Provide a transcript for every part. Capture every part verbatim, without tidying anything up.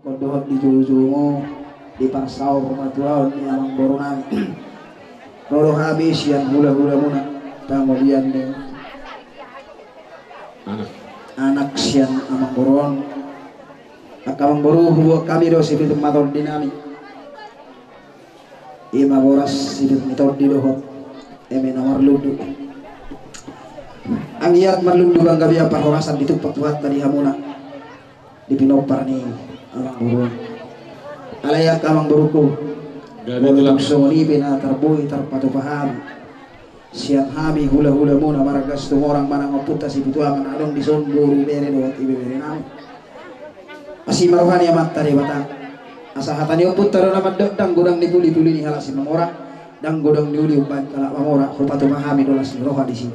Dohot di joujoumu, di parsaurmatuaon ni amangboru nami. Ro do hami sian hulahulamuna, pangolian ni anak, anak sian amangboru on. Angka amangboru, huboan hami do sipitun matondi nami. Ima boras sipitun ni tondi dohot eme na marlundu. Anggiat marlundu, anggiat gabe parhorasan ditumpak Tuhanta di hamuna di pinompar ni amangboru. Alai angka amangboruku, gabe molo tulang. Tung songon i pe na tarboi tarpatupa hami sian hami hulahulamuna marga Situmorang manang ompunta Sipituaman, adong dison boru, bere dohot ibebere nami. Asi ma roha ni Amanta Debata. Asa hata ni ompunta do na mandok, ndang godang ni pulipuli ni halak Simamora, ndang godang ni uli umbahen halak Mamora, hupatupa hami do las ni roha disi.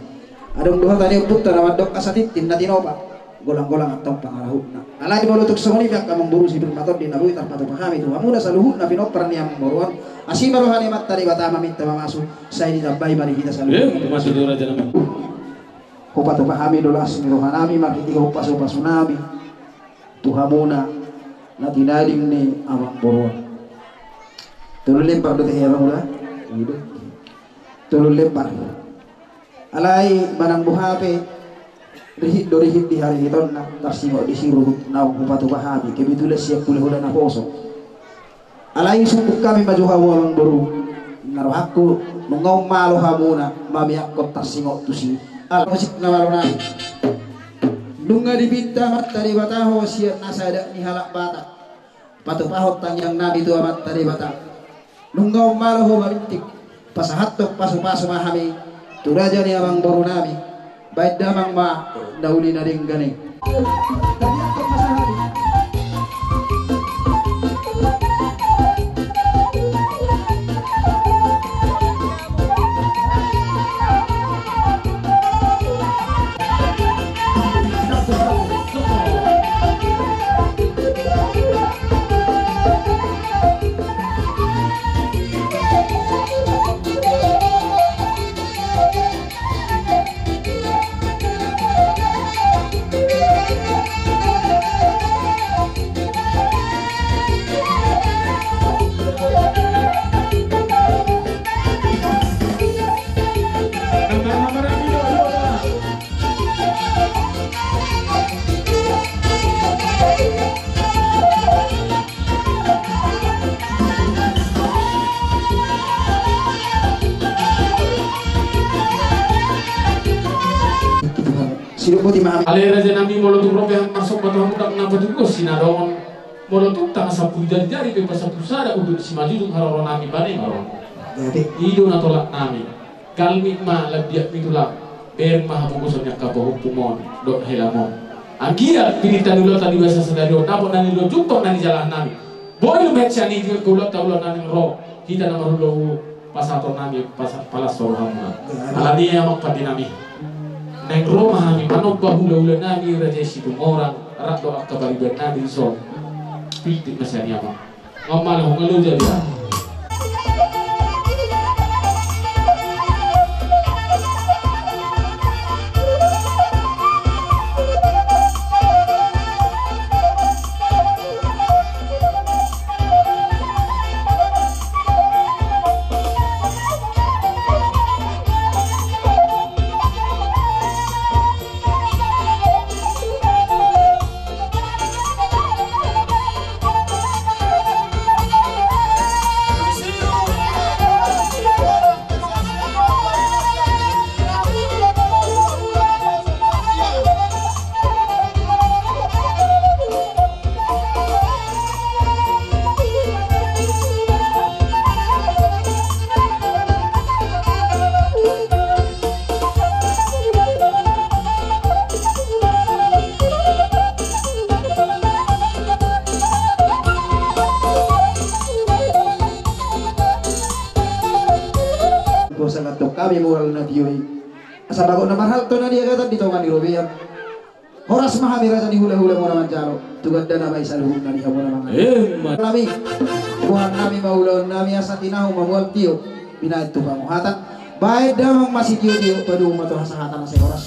Adong do hata ni ompunta na mandok, asa tintin na tinopa, golanggolang antong pangarahutna. Alai molo tung songon i pe angka amangboru, sipitun matondi na boi tarpatupa hami tu hamuna saluhutna pinompar ni amangboru on. Asi ma roha ni Amanta Debata maminta mamasu, sai ditambai ma di hita saluhutna. Eh, mamasu do raja nami. Hupatupa hami do las ni roha nami marhite pasupasu nami tu hamuna na tinading ni amangboru on. Tolu lembar do tehe amangboru. Tolu lembar. Alai manang boha pe, rihit do rihit di harihitonna, tarsingot di siruhut naung hupatupa hami, kebetulan sian hulahula naposo. Alai sumbung hami ma jo hamu amangboru, na rohangku nunga ummalo hamuna mameakkon tarsingot tusi. Ala musik na malo nami. Nunga dipinta Amanta Debata ho sian na sada ni halak Batak, patupahon tangiang nami tu Amanta Debata. Nunga ummalo ho mamintik, pasahathon pasupasu ma hami tu raja ni amangboru nami. Baen damang ma na uli na denggan i. Sidok boti ma hami. Ale raja nami, molo tung ro pe hami marsomba tu hamu, ndang na patuduhon sinadongan. Molo tung tangkas sampulu jarijari pe, pasampulu sada unduk simanjujung haroro nami, bane ma ro. Jadi. I do na tolap nami. Galmi ma lambiakmi tulang, bereng ma hapogoson ni angka pahompumon dohot helamon. Anggiat pinta ni ulaonta di bagasan sadari on, dapot na niluluan, jumpang na nijalahan nami. Boi lumehek sian i di angka ulaonta, ulaon na naeng ro, hita na marhulahula, pasahaton nami, pasa-, palas rohamuna. Alani i amang pande nami, naeng ro ma hami manomba hulahula nami Raja Situmorang, rap dohot angka pariban nami dison. Piltik ma sian i amang. Nga malah, nga lo jadi. Bosan antong hami mural na tio i. Asa bagot na marhalto na di agatan di tonga ni robean. Horas ma hami raja ni hulahulamuna manjalo, tu gandana ma i saluhutna di hamuna mangan. Emma. Nami, boan nami ma ulaon nami asa tinahu ma mual tio, binahen tu panguhatan. Baen damang ma sitiotio, padomu ma tu hasahatan, asa horas.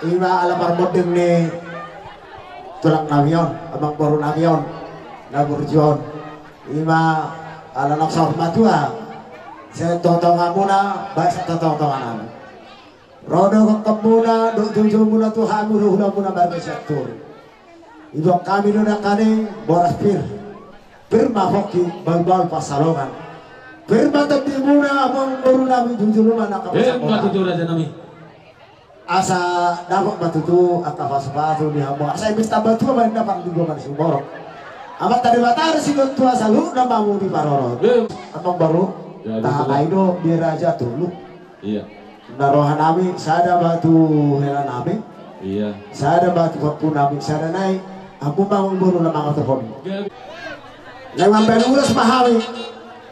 Ima ala parmonding ni tulang nami on, amang boru nami on, na burju on. Ima ala na saur matua, sian tongatongamuna, baen sian tongatonganami. Ro do gokhonmuna, dohot joujou muna tu hami, dohot hulamuna marga Sianturi. Iboan hami do nangkaning boras pir. Pir ma pongki, bahulbahul pansalongan. Pir ma tondimuna, amang boru nami, jujur ma na. Emma tutu, raja nami. Asa dapot ma tutu angka pasupasu ni hamu. Asa i ma tamba tua ma ninna, parlinggoman ni siborok. Amanta Debata do sintua saluhutna mamudi parorot. Em. Amang boru, tahatai do di raja tolu. Iya. Na roha nami sada ma tu hela nami. Iya. Sada ma tu pahompu nami, sada nai hamu ma amang boru na mangaturhon. Iya. Nai mambaen ulos ma hami.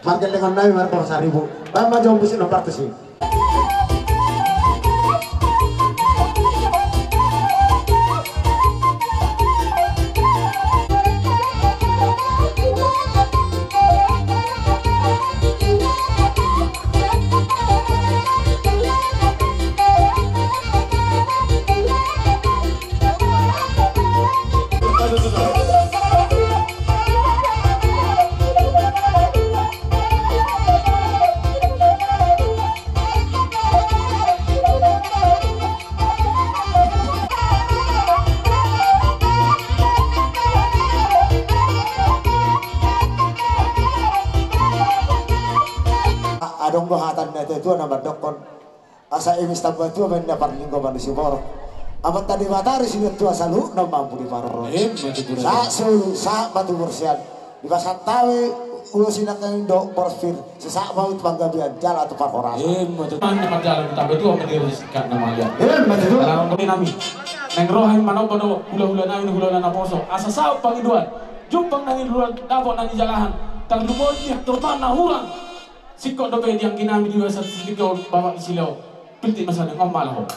Pargellengon nami marpor saribu. Baen ma jo musik na partusi. Adong do hata ni natuatua na mandokkon, asa i ma tamba tua ma ninna, parlinggoman ni siborok. Amanta Debata do sintua saluhutna mamudi parorot. Emma tutu, raja. Sahat solu, sahat ma tu borsian. Dipasahat hami ulos i nangkaning dohot boras pir, sai sahat ma tu panggabean jala tu parhorasan. Emma tutu. Manang na marjalan tamba tua ma di ro singkat na malian. Emma tutu. Dalan ni nami. Naeng ro hami manomba do hulahula nami, hulahula naposo. Asa saut pangidoan, jumpang na niluluan, dapot na nijalahan. Tarlumobi di torman na hurang. Singkop dope di anggi nami di bagasan singkop bapak di Sileo. Piltik masa dengan malah.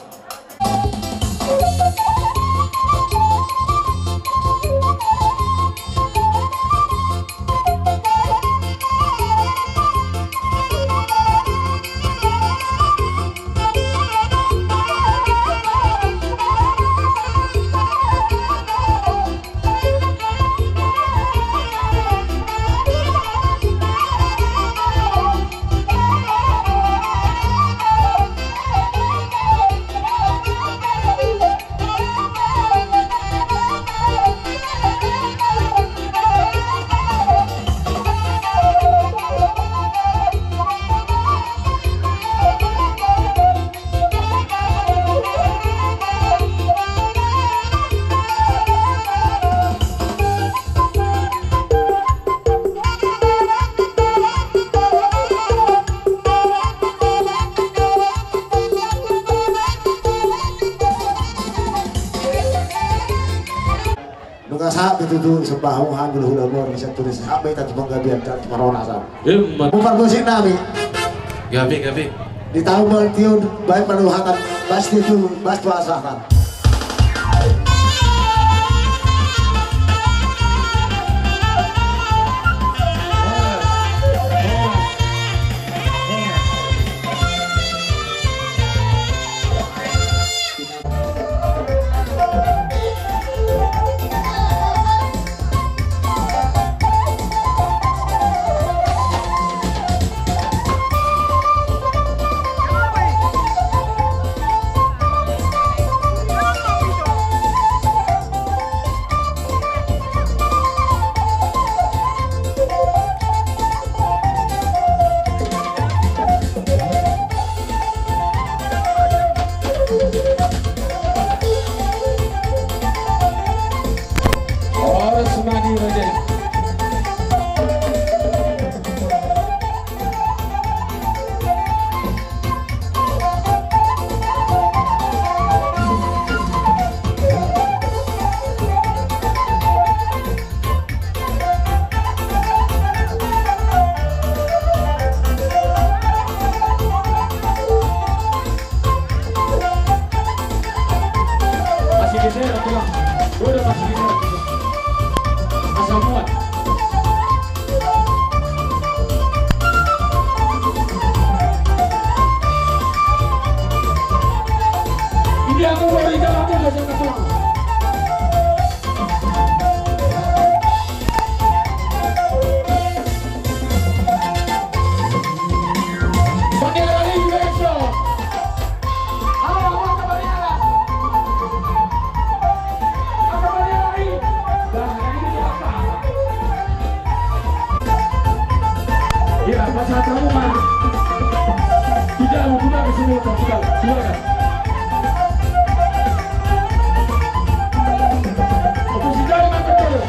Nunga sahat pe tutu, sombahon hami hulahula boru Sianturi, sahat ma hita tu panggabean jala tu parhorasan. Emma. Mupar musik nami. Gabe, gabe. Di taon ma tion, baen ma do hata, bas di tu, bas tu asahan. Iya, pasahat hamu ma. Tidak, tidak, semua, tidak, silakan. Oposisi dari mana, betul?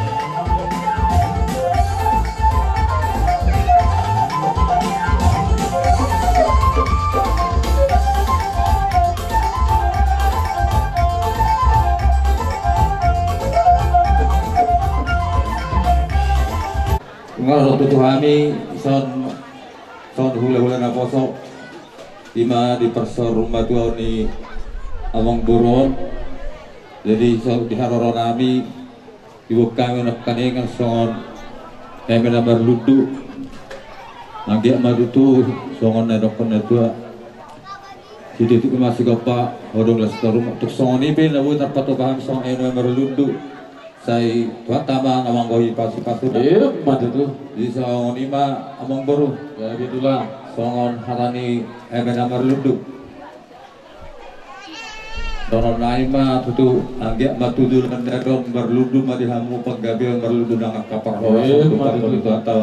Nunga ro tutu hami, son, son hulahula naposo, ima di parsaurmatuaon ni amangboru on. Jadi, so, di haroro nami, diboan hami nangkaningan songon eme na marlundu. Anggiat ma tutu songon na nidokkon na tua. Situtu ma sigompa, adong las toru ma. Tung songon i pe na boi tarpatupa hami songon eme na marlundu. Sai Tuhanta ma na manggohi pasupasu. Ima tutu. Jadi songon i ma amangboru. Jadi tulang. Songon hata ni eme na marlundu. Dohonon nami ma tutu, anggiat ma tutu na mandadon, marlundu ma di hamu panggabean, marlundu nang angka parhorasan. Ima tutu. Tuhanta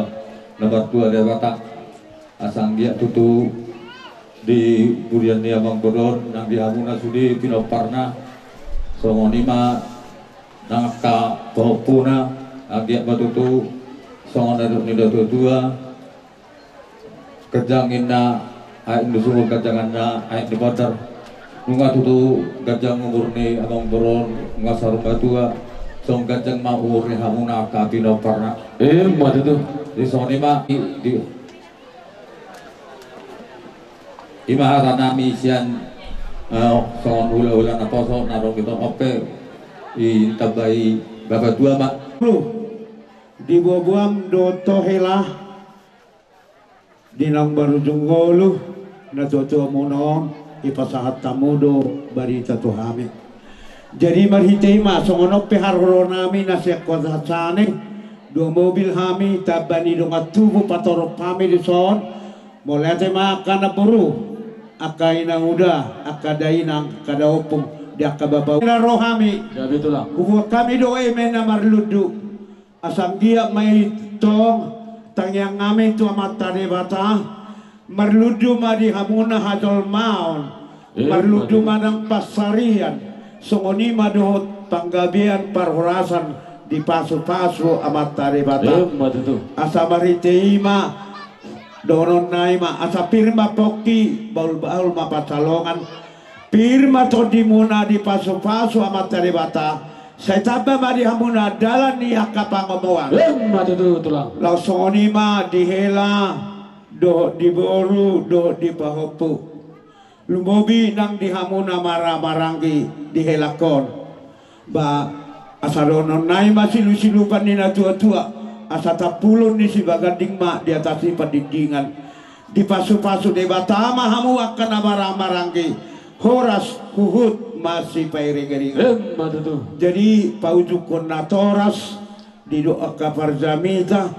na martua Debata. Asa anggiat tutu di burian ni amangboru on nang di hamuna sude pinomparna. Songon i ma nang angka pahompuna, anggiat ma tutu songon na nidok ni natuatua. Ganjang ninna aek ni sumur, ganjang ninna aek ni bandar. Nunga tutu ganjang umur ni amangboru on, nunga saur matua, songon ganjang ma umur ni hamuna angka pinomparna. Ima tutu. Di songon i ma, i, di, i ma hata nami sian, eh, songon hulahula naposo, na ro di tonga on pe, ditambai bapa tua ma. Di boaboam dohot hela, di naung marujung ngolu, natuatuamuna on, dipasahat hamu do barita tu hami. Jadi marhite i ma, songon on pe haroro nami na sian kota Sane, dua mobil hami, tamba ni dongan tubu patorop hami dison, mauliate ma angka namboru, angka inanguda, angka dainang, angka daompung, di angka bapa. Ro hami. Jadi tulang. Huboan hami do eme na marlundu. Asa anggiat ma i tong tangiang nami tu Amanta Debata, marlundu ma di hamuna hajolmaon, eh, marlundu ma nang pansarian, songon i ma dohot panggabean parhorasan dipasupasu Amanta Debata. Eh, ima tutu. Asa marhite i ma, dohonon nami ma, asa pir ma pongki, bahulbahul ma pansalongan, pir ma tondimuna dipasupasu Amanta Debata, sai tamba ma di hamuna dalan ni angka pangomoan. Ima tutu tulang. Laos songon i ma di hela, dohot di boru, dohot di pahompu. Lumobi nang di hamuna marhahamaranggi di helangkon. Ba, asa dohonon nami ma silusilupan ni natuatua, asa tampulon ni sibaganding ma di atas ni pandingdingan. Dipasupasu Debata ma hamu angka na marhahamaranggi, horas huhut masipairingiringan. Ima tutu. Jadi paujungkon natoras, didok angka parjamita,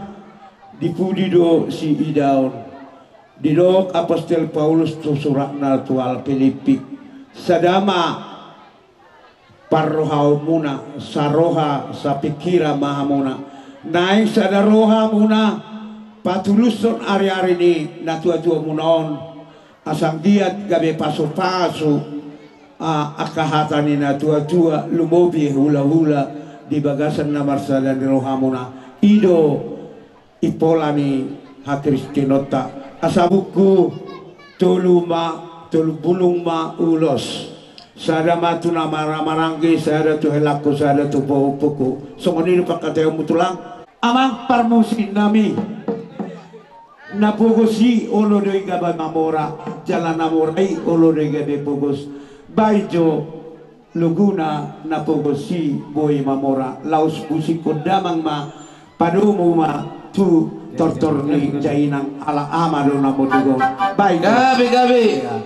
di pudi do siidaon. Didok apostel Paulus tu suratna tu halak Pilippi, sada ma parrohaonmuna, saroha sapingkiran ma hamuna. Naeng sada roha hamuna patulushon ariari ni natuatuamuna on, asa anggiat gabe pasupasu, a, angka hata ni natuatua, lumobi hulahula di bagasan na marsada ni rohamuna. I do impola ni hakristenonta. Asa buku tolu ma, tolu bulung ma ulos. Sada ma tu na marhahamaranggi, sada tu helangku, sada tu pahompuku. Songon i do pangkataionmu tulang. Amang parmusik nami, na pogos i olo do i gabe mamora, jala na mora i olo do i gabe pogos. Baen jo loguna na pogos i boi mamora, laos musikhon damang ma, padomu ma tu tortor ni dainang ala ama do na monding on. Baen. Gabe, gabe. Iya.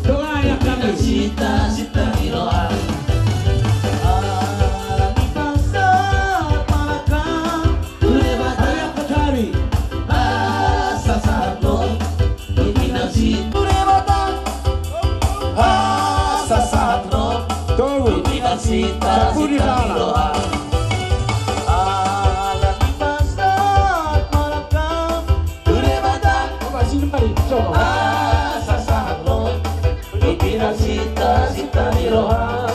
Dongan anak kami. Cinta, cinta. Sita, sita ni roha. Ala ni pasahat marangkang tu Debata. Coba sini, mari, coba. Asa sahat ro, tu pina sita, sita ni roha.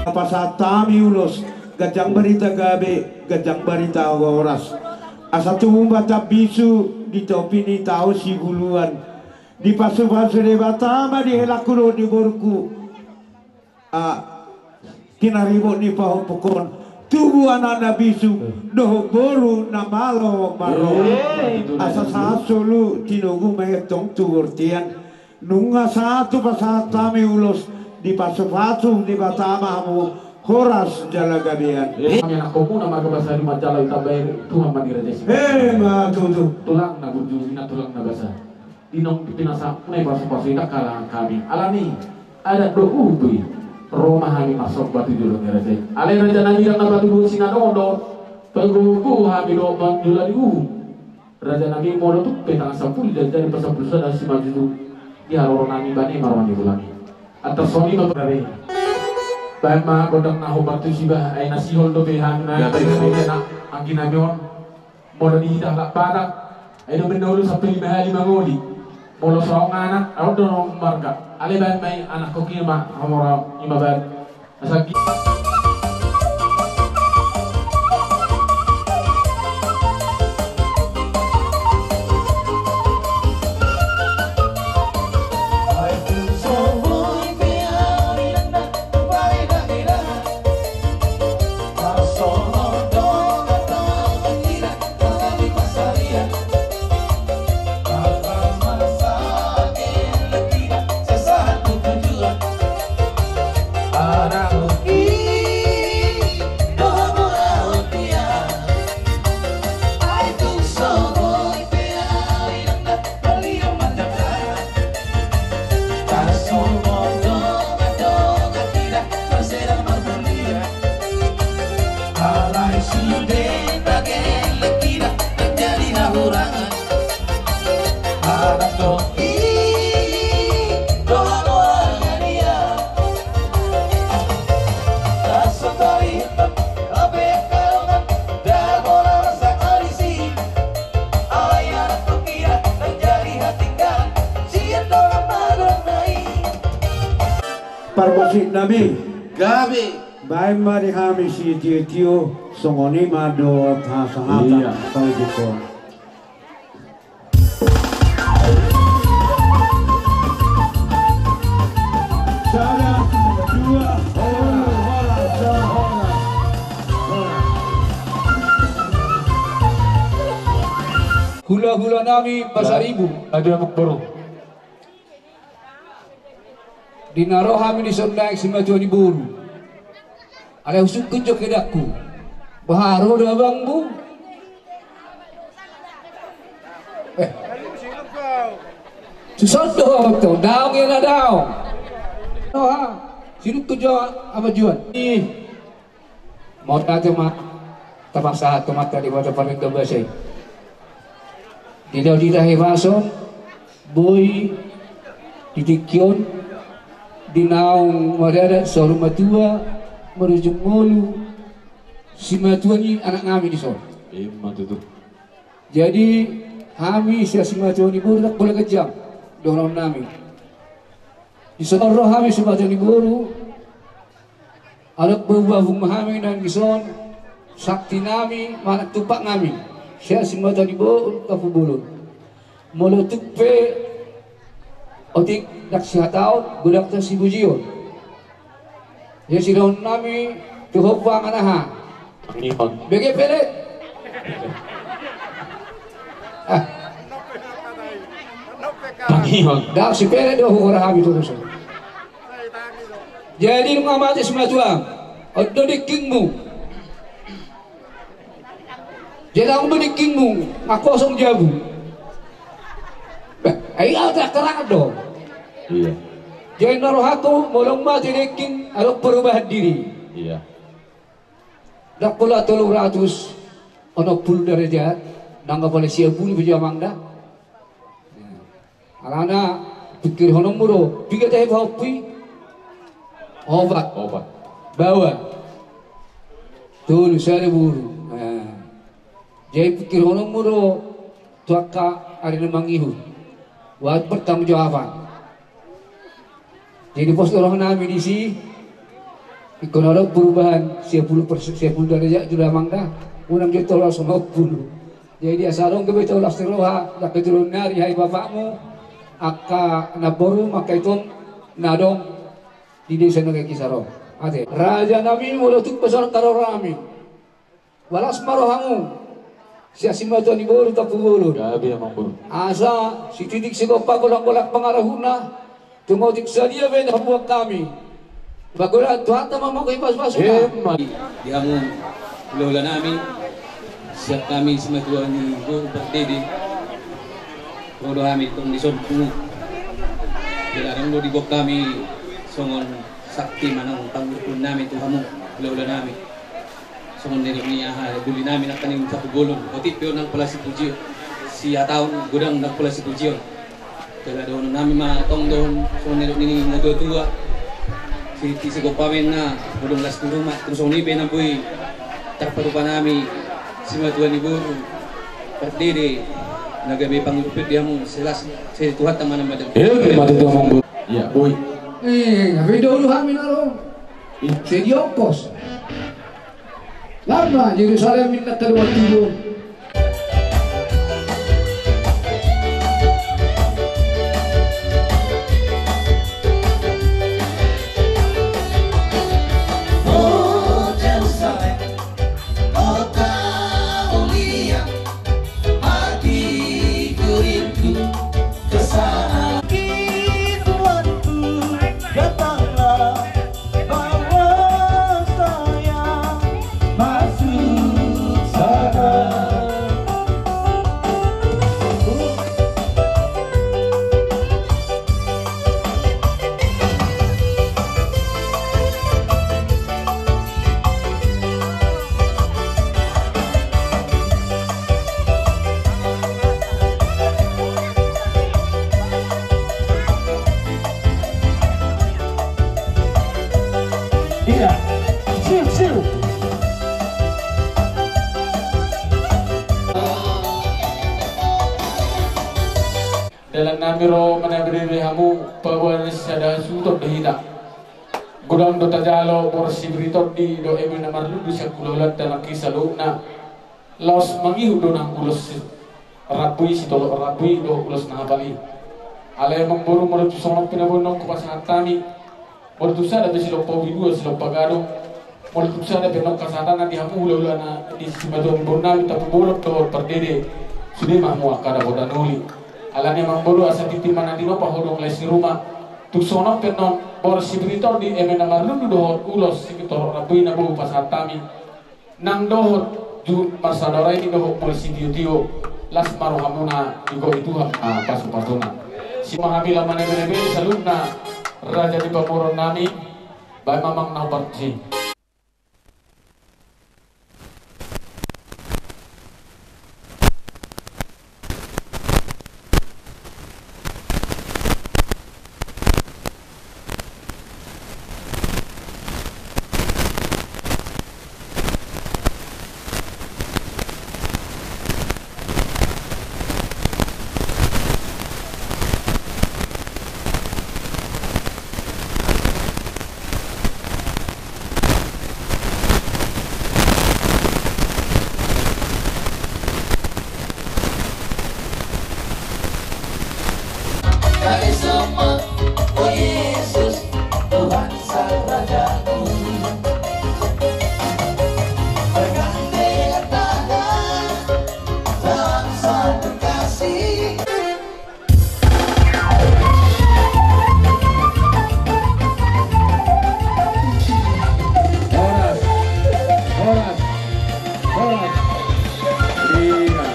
Pasahat hami ulos, ganjang barita gabe, ganjang barita horas. Asa tubu ma tambisu di topi ni tao sibuluan. Dipasupasu Debata ma di helangku dohot di borungku. Ah, pinaribot ni pahompungkon, tubu anak na bisuk dohot boru na malo marroha. Eh, itu asa dia. Sahat solu tinogu ma i tong tu bortian. Nunga sahat tu pasahat hami ulos, dipasupasu Debata ma hamu horas jala gabean. Eh, hami anakkonmuna marga Basa Rimanjala, ditambai Tuhan ma di raja i. Eh, ma tutu. Tulang na burju, ina tulang na basa. Di naung pinasahatmuna i pasupasu i, ndang kalangan hami. Alani adat dohot uhum do i, ro ma hami marsomba tu jolo ni raja i. Alai raja nami, ndang na patuduhon sinadongan do, pagogo hami do manjalo di uhum. Raja nami, molo tung pe tangan sampulu, jadi pasampulu sada simanjujung di haroro nami bane marroha ni tulang i. Antar songon i ma tu raja i. Baen ma gondang na hombar tusi bah, ai na sihol dope hami na, anggi nami on. Molo di hita halak Batak, ai dope na olo sampe lima hali mangoli. Molo songon anak, adong do marga. Alai baen ma i, anakkon i ma, hamu ro i ma baen. Asa gi- Alai sude na gelek, tidak terjadi hahurangan. Anak toki dohot boru na dia. Tasonari hape kalongan, dabo na rasa alisi. Alai anak toki tidak terjadi hatinggalan. Sian dongan magodang nai. Parmusik nami. Gabe. Baen ma di hami sitiotio, songon i ma dohot hasahatan. Iya. Paidukon. Sada, dua, tolu, horas, horas. Hulahula nami Pasaribu. Ada boru. Di na ro hami dison naeng simatua ni boru. Alai husungkun jo kedanku. Boha ro do abangmu? Eh. Suson do ho tu daong ia na daong. Oha. Sinungkun jo ama juan. Ih. Mauliate ma tapasahat tu Amanta Debata Pardenggan Basa i. Di na hita hipas on, boi di tingki on, di naung maradat saur matua, marujung ngolu, simatua ni anak nami dison. Ima tutu. Jadi, hami sian simatua ni boru ndang pola ganjang dohonon nami. Dison ro hami simatua ni boru, adong pagabung hami nangkin dison, sakti nami, manang tumpak nami, sian simatua ni boru, Tampubolon. Molo tung pe otik ndang sihataon, godang sipujion. Jadi sidohonon nami tu ho, pangan aha? Pangion. Bege pelet. Ah. Pangion. Ndang sipelet do huhora hami tu rusun. Jadi nunga mate simatuam, on do dingkingmu. Jadi on do dingkingmu, nga kosong jabu. Bah, ai au tak terang do. Iya. Jadi na rohangku molo mate dengking adong perubahan diri. Iya. Ndang pola tolu ratus onom pulu derajat, nang apala sia pulu pe jo amang da. Alana pikirhononmu do, piga tahe pahompu i? Opat. Opat. Baoa. Tolu, sada boru. Nah. Jadi pikirhononmu do tu angka ari na mangihut. Buat pertanggungjawaban. Jadi pos do rohanami disi, ingkon adong perubahan sia pulu persen, sia pulu derajat jo da amang da, unang jo tolu ratus onom pulu. Jadi asa adong gabe tolu ratus ni roha, angka jolo nari hai bapakmu, angka namboru, angka ituon na adong di desa Nagari Kisar on. Ate. Rajanami, molo tung pe songon na rohanami. Las ma rohamu sian simatua ni boru Tampubolon. Gabe amang boru. Asa sititik sigompa, golanggolang pangarahutna, tumodip sadia be na paboa hami. Pagoda Tuhanta ma manggohi pasupasuna. Emma. Di hamu hulahulanami, sian hami simatua ni boru Pardede. Ro do hami tong dison tu hamu. Jala adong do diboan hami songon sakti manang pangurupionnami tu hamu hulahulanami. Songon na nidok ni aha, doli nami nangkaning Tampubolon, otik pe on nang pola sipujion. Sihataon godang nang pola sipujion. Jala dohononnami ma tong dohon songon na nidok ni natuatua. Sititik sigompa ma inna, molo las ni roha, tung songon i pe na boi tarpatupa nami simatua ni boru Pardede, na gabe pangurupion di hamu, sai las, sai Tuhanta ma na mandok. Eh, mate tu amang boru. Iya, boi. Eh, gabe dolu hami na ro. Sai diongkos. Lama Jerusalem inna taluan tidur. Oh Jerusalem, kota mulia, hatiku rindu ke sana. Tuhanku, datanglah. Bawa saya masuk sana. Iya. Siap, siap. Dalan nami ro manabrere hamu, paboa sada suhut do hita. Godang do tajalo boras sibiri tondi dohot eme na marlundu sian hulahulanta nangkin saluhutna. Laos mangihut do nang ulos si rambu i, sitolop rambu i dohot ulos na hapal i. Alai amang boru, molo tung songon on pe na boi nongku pasahat hami, molo tung sada pe silompa ubi dua, silompa gadong, molo tung sada pe nongka sahatna di hamu hulahula na di simatua ni boru nami Tampubolon dohot Pardede, sude ma hamu angka dapotan uli. Alani amang boru, asa tintin ma na tinopa, hodong lae siruma. Tung songon on pe annon boras sibiri tondi, eme na marlundu dohot ulos sitolop rambu i na boi pasahat hami. Nang dohot juhut marsaora i dohot molo sitiotio, las ma rohamuna, digohi Tuhan ma pasupasuna. Sian hami laho manebeneben saluhutna raja ni pamoruon nami, baen ma amang na parsi. Horas, horas, horas. Iya.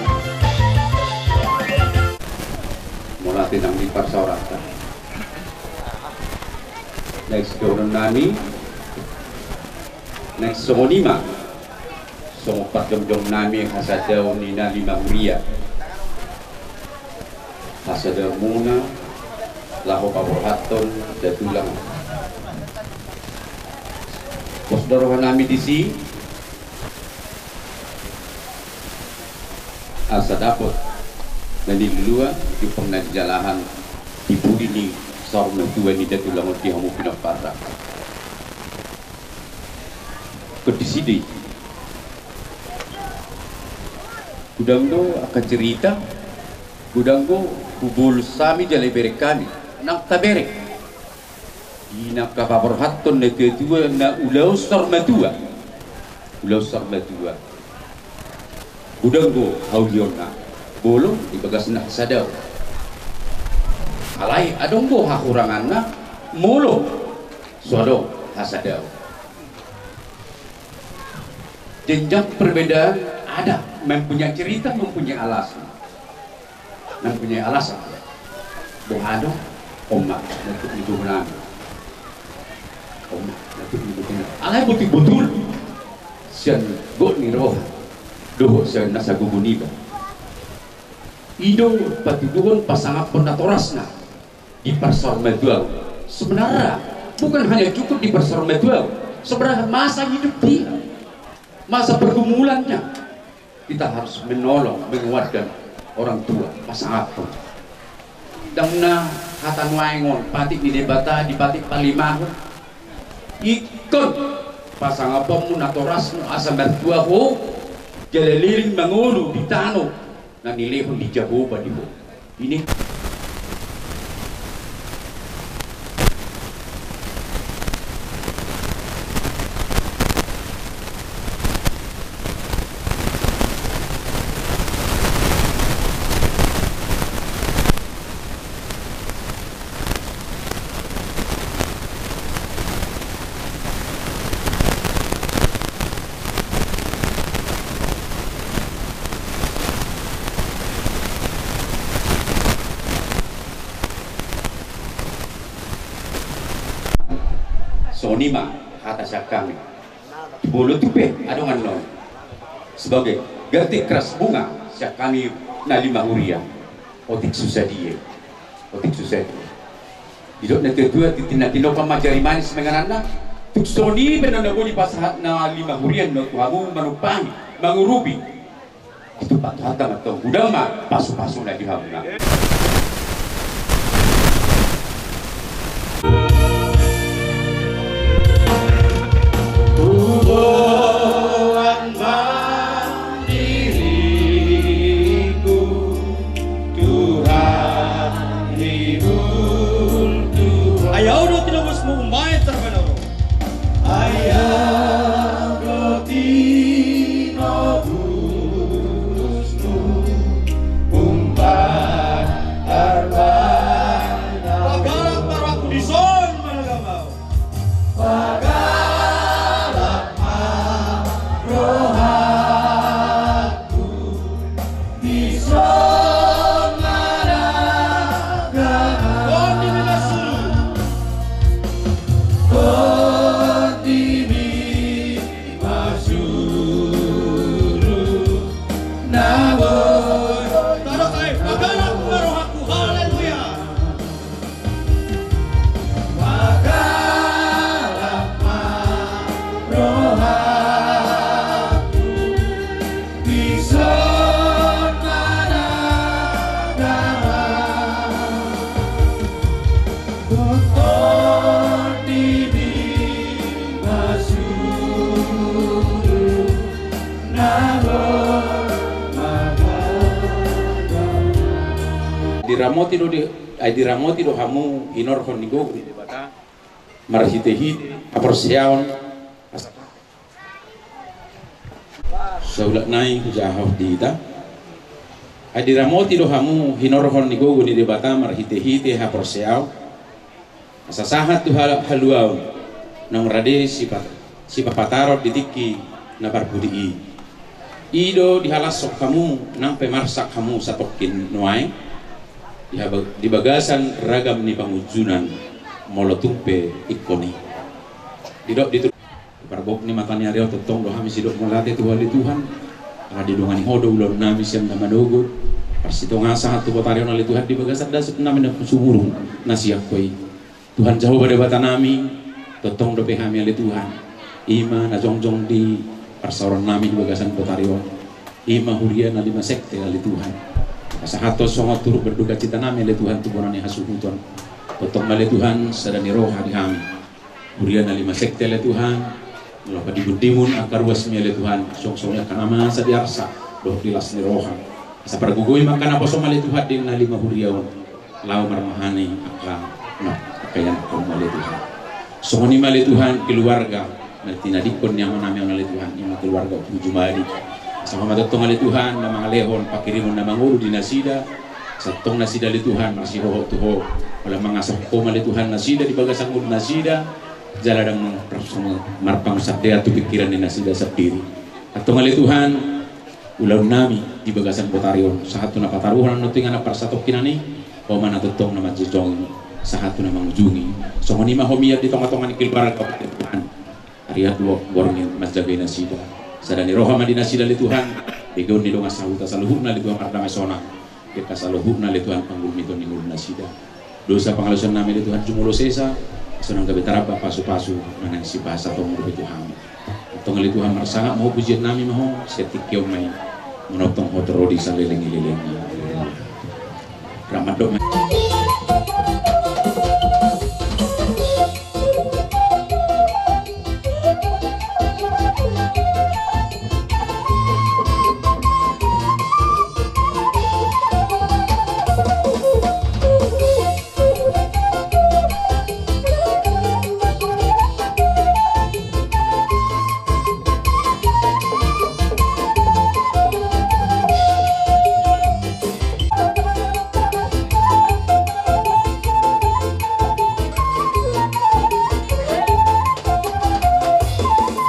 Mauliate nang di parsaoranta. Next, dohonon nami, next, songon i ma, songon parjongjong nami hasadaon ni na lima huria. Hasadaon muna laho paborhathon datulang. Pos do roha nami disi, asa dapot na niluluan, jumpang na nijalahan di pudi ni saur matua ni datulang on di hamu pinomparna. Kondisi di. Godang do angka cerita, godang do hubolus hami jala ibereng hami, nang tabereng. Di na angka paborhathon na tuatua na ulaon saur matua. Ulaon saur matua. Godang do haulionna, molo di bagas na hasadaon. Alai adong do hahuranganna, molo so adong hasadaon. Jenjang perbedaan ada, mempunyai cerita, mempunyai alasan. Mempunyai alasan. Boha do? On ma na tuk ni dohonon nami. On ma na tuk ni dohonon nami. Alai botul-botul sian gok ni roha dohot sian nasa gogo niba. I do patuduhon pasangaphon natorasna di parsaur matua. Sebenarnya bukan hanya cukup di parsaur matua. Sebenarnya masa hidup dia, masa pergumulannya, kita harus menolong, menguatkan orang tua, pasangaphon. Ndang na hata nuaeng on, patik ni Debata di patik palimahon. Ingkon pasangaphonmu natorasmu asa martua ho, jala leleng mangolu di tano na nilehon ni Jahowa di ho. Ini. Songon i ma hata sian hami. Molo tung pe adong annon sebagai ganti keras bunga sian hami na lima huria. Otik susa dia. Otik susa dia. Didok na tuatua, tintin na tinopa ma jari manis mangananna. Tung songon i pe na boi dipasahat na lima huria on tu hamu manumpangi, mangurupi. Ditupa Tuhanta ma tong, godang ma pasupasuna di hamuna. Huboan ma diriku, Tuhan, di hultuhu. Ai Ahu do tinobusmu, umbahen tarbahen Ahu ro. Ai Ahu do tinobusmu, umbahen tarbahen Ahu ro. Pagala ma rohangku, dison ma nagama. Pagala ma rohangku, dison ma nagama. Tondimi ma suru. Tondimi ma suru. Na boi. Tadok ai, pagala ma rohangku, haleluya. Pagala ma rohangku, dison ma nagama. Tondimi ma suru, na boi ma nagama. Diramoti do di Ai diramoti do hamu hinorhon ni gogo ni Debata marhitehite haporseaon. Saulak nai hujaha di hita. Ai diramoti do hamu hinorhon ni gogo ni Debata marhitehite haporseaon. Asa sahat tu hal-, haluaon naung rade sipat-, sipapataron di tingki na parpudi i. I do dihalashon hamu nang pe marsak hamu satongkin nuaeng di haba-, di bagasan ragam ni pangunjunan. Molo tung pe ingkon i. Didok di tu-, parbok ni mata ni ari on tongtong do hami sidok mauliate tu Ho ale Tuhan. Ala didongani Ho do ulaon nami sian na manogot. Parsitongaan sahat tu botari on ale Tuhan di bagasan dasip nami na sumurung na sian Ho i. Tuhan Jahowa Debata nami, tongtong dope hami ale Tuhan. I ma na jongjong di parsaoran nami di bagasan botari on. I ma huria na lima sekte ale Tuhan. Pasahathon songon turut berduka cita nami ale Tuhan tu bona ni hasuhuton. Tongtong ma ale Tuhan sada ni roha di hami. Huria na lima sekte ale Tuhan. Molo padimun-dimun angka ruas mi ale Tuhan. Songon-songon i angka na masa di arsak dohot di las ni roha. Asa pargogoi ma angka naposo ale Tuhan di na lima huria on. Laho marmahani angka, na, angka ianakhon ale Tuhan. Songon i ma ale Tuhan keluarga na tinadingkon ni amanami on ale Tuhan, i ma keluarga Ompu Jumadi. Asa Ho ma tongtong ale Tuhan na mangalehon pangkirimon na mangolu di nasida. Asa tongtong nasida ale Tuhan marsihohot tu Ho. Molo mangasah Ho ma ale Tuhan nasida di bagasan ngolu nasida. Jala ndang mar-, marpangunsandean tu pingkiran ni nasida sandiri. Antong ale Tuhan, ulaon nami di bagasan botari on sahat tu na pataruhon, annon tu inganan parsatongkinan i. Ho ma na tongtong na manjongjong sahat tu na mangujungi. Songon i ma Ho mian di tonga-tonga ni keluarga, Tuhan. Ari an dua borngin manjagai nasida. Sada ni roha ma di nasida ale Tuhan. Begeon ni dongan sahuta saluhutna ale Tuhan mardame sonang. Di angka saluhutna ale Tuhan panggulmiton ni ngolu nasida. Dosa pangalaosion nami ale Tuhan jumolo sesa. Sonang gabe taramba pasu-pasu manang sipahasahatan dope tu hami. Antong ale Tuhan marsangap ma Ho, pujion nami ma Ho, sian tingki on ma i. Manongtong Ho torus di saleleng-lelengna. Rap mandok ma.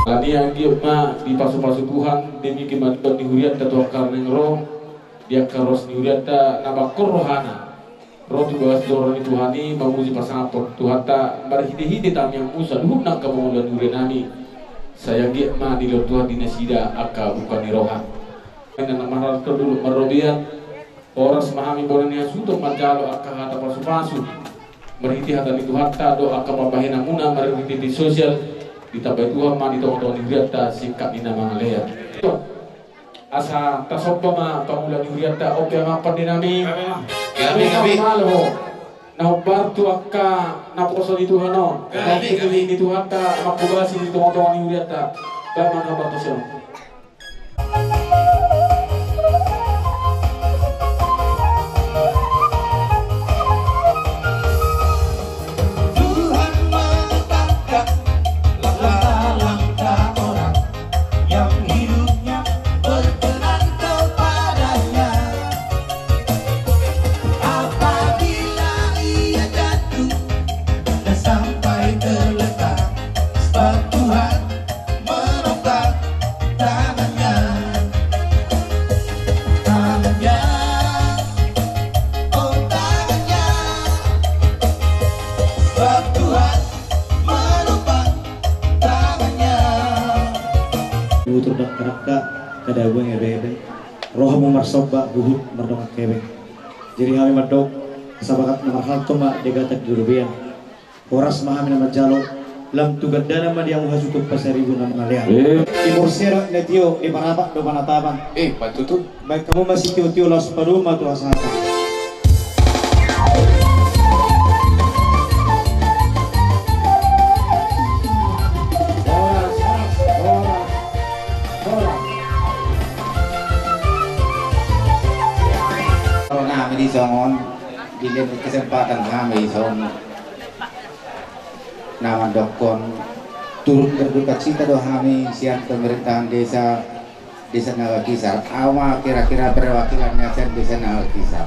Alani i anggiat ma dipasu-pasu Tuhan, demi kemajuan ni hurianta tu angka na naeng ro, di angka ruas ni hurianta na mangkorhon rohana. Ro tu bagas joro ni Tuhan i, mamuji pasangaphon Tuhanta, marhite-hite tangiangmu saluhutna angka mangula ni huria nami. Sai anggiat ma dilehon Tuhan di nasida angka buka ni roha. Inna na marhalto dulu marrobean. Horas ma hami bona ni hasuhuton manjalo angka hata pasu-pasu. Marhite hata ni Tuhanta dohot angka pambahenanmuna marhite di sosial. Ditambai Tuhan ma di tonga-tonga ni hurianta singkat ni na mangalean. Asa tasomba ma pangula ni hurianta, on pe amang pande nami. Gabe, gabe. Malo ho. Na hombar tu angka naposo ni Tuhan on. Gabe, gabe. Ni Tuhanta, mangkobasi di tonga-tonga ni hurianta. Baen ma na hombar tu si on. Tuhan menetapkan langkah-langkah orang yang hidupnya berkenan kepada-Nya. Apabila ia jatuh dan sampai terlentang, sebab Tuhan menopang tangan-Nya. Tangan-Nya, oh, tangan-Nya. Sebab Tuhan menopang tangan-Nya. Tutur dakdanak, kada bueng ebe-ebe. Rohamu marsomba, huhut mardongan hebe. Jadi hami mandok, sabagat na marhalto ma di hata di robean. Horas ma hami na manjalo, lam tu gandana ma di hamu hasuhuton Pasaribu na mangalean. Eh. Timur serak na tio, di parapat do panatapan. Eh, patutu. Baen hamu ma sitio-tio, laos padomu ma tu hasahatan. Horas, horas, horas, horas. Nami di songon, dilehon kesempatan hami songon na mandokkon, turut berduka cita do hami sian pemerintahan desa, Desa Nagakisar. Au ma kira-kira perwakilanna sian Desa Nagakisar.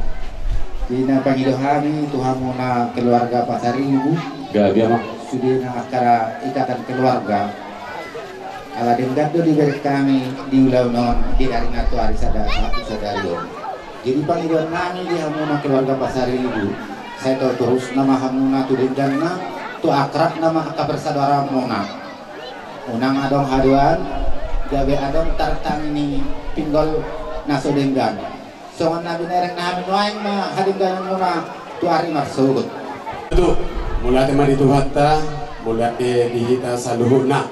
Jadi na pangido hami tu hamuna keluarga Pasaribu. Gabe, amang. Sude na angka ikatan keluarga. Ala denggan do dibereng hami di ulaon on, di ari na tu ari sada, sahat tu sadari on. Jadi pangidoan nami di hamuna keluarga Pasaribu, sai torus-torusna ma hamuna tu dengganna, Tu akrabna ma angka persaudaramuna. Unang adong haduan, gabe adong tartangi ni pinggol na so denggan. Songon na binereng na hami nuaeng ma hadenggananmuna tu ari marsogot. Tutu, mauliate ma di Tuhanta, mauliate di hita saluhutna.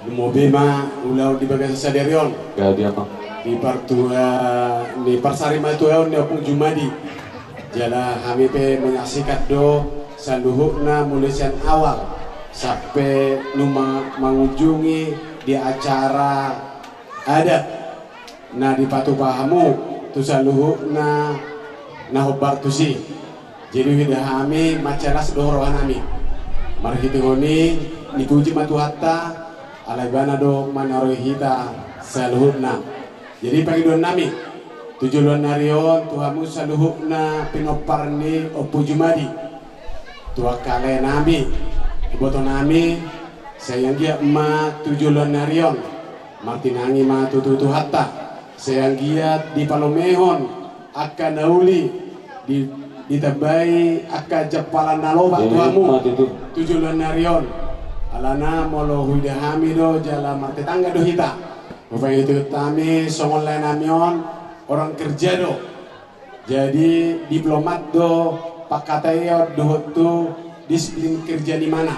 Lumobi ma ulaon di bagasan sadari on. Gabe ma. Di partua, di parsarimatua on ni Ompung Jumadi. Jala hami pe menyaksikan do saluhutna mulai sian awal sampe nunga mangunjungi di acara adat na dipatupa hamu tu saluhutna na hombar tusi. Jadi huida hami mansai las do rohanami. Marhitehon i dipuji ma Tuhanta, ala Ibana do manaroi hita saluhutna. Jadi pangidoannami tu joloan ni ari on tu hamu saluhutna pinompar ni Ompu Jumadi, tu angka laenami, ibotonami, sai anggiat ma tu joloan ni ari on martinangi ma tutu Tuhanta, sai anggiat dipalomehon angka na uli, di, ditambai angka jampalan na loba tu hamu. Ima tutu. Tu joloan ni ari on. Alana molo huida hami do jala martetangga do hita, hupangidohon hami songon laenami on orang kerja do. Jadi diplomat do pangkataion dohot tu disiplin kerja ni imana.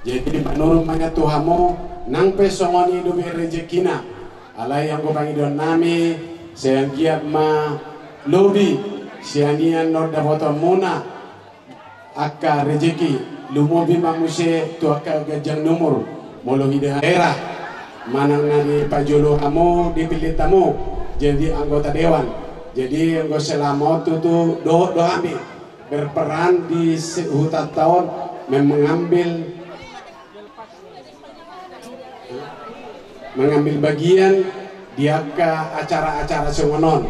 Jadi manurun ma nian tu hamu, nang pe songon i dope rezekina. Alai anggo pangidoannami, sai anggiat ma lobi sian i annon dapotonmuna angka rezeki, lumobi ma muse tu angka ganjang ni umur. Molo huida hami daerah manang na dipajolo hamu, dipillit hamu jadi anggota dewan. Jadi anggo selama on tutu dohot do hami berperan di se-, hutanta on mem-, mengambil mengambil bagian di angka acara-acara songon on.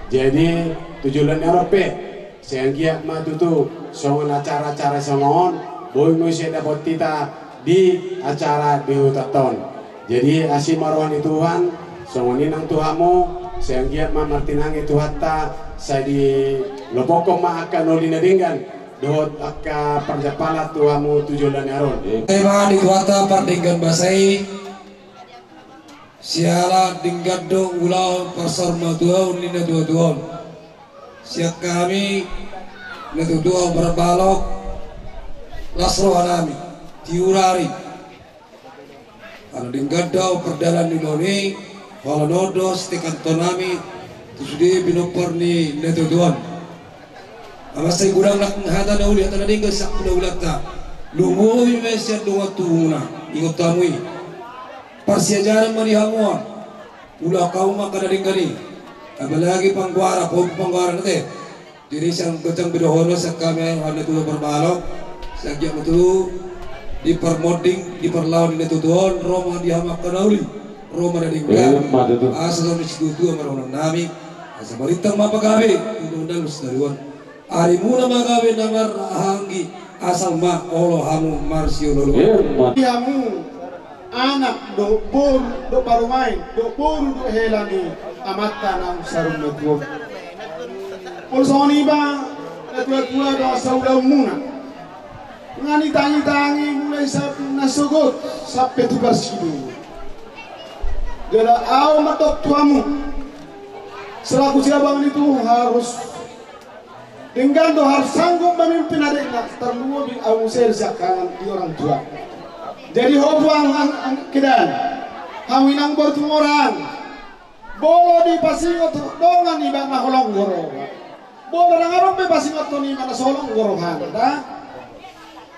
Jadi tu joloan ni ari on pe, sai anggiat ma tutu songon acara-acara songon on, boi muse dapot hita di acara di hutanta on. Jadi asi ma roha ni Tuhan, songon i nang tu hamu, sai anggiat ma martinangi Tuhanta, sai dilopokhon ma angka na uli na denggan dohot angka parjampalan tu hamu tu joloan ni ari on. Ima di Tuhanta pardenggan basa i, siala denggan do ulaon parsarimatua on ni natua-tua on. Sian hami natua-tua parbalok, las rohanami, tiur ari. Ala denggan do pardalan ni ulaon i, holan on do sitekantonami tu sude pinompar ni natua-tua on. Mansai godang nang hata na uli, hata na denggan sian hulahulanta. Lumobi ma sian dongan tubumuna, ingot hamu i. Parsiajaran ma di hamu on. Ulaon hamu ma angka na denggan i. Apalagi panggoaran, pahompu panggoaran ate. Jadi sai ganjang be dohonon sian hami natua-tua parbalok, sai anggiat ma tutu diparmonding, diparlaon ni natua-tua on, ro ma di hamu angka na uli, ro ma na denggan. Ima tutu. Asa songon ni situatua ma dohononnami, asa marintang ma pagabe, undang-undang sadari on. Arimuna ma gabe na marhahaanggi, asal ma olo hamu marsiolooloan. Ima. Di hamu anak dohot boru dohot parumaen dohot boru dohot hela ni amanta naung saur matua on. Molo songon i ba, natua-tua do asa ulaonmuna. Nga nitangi-tangi mulai saat na sogot sampe tu parsidung. Jala ahu mandok tu hamu, selaku siabang itu harus denggan do harus sanggup memimpin adikna, tarlumobi ahu muse siangkangan di orang tua. Jadi ho puang an-, an-, kedan, hamu inang boru Tumorang, molo dipasingot dongan iba na holong do roha. Molo ndang adong be pasingothon iba na so holong do rohana da.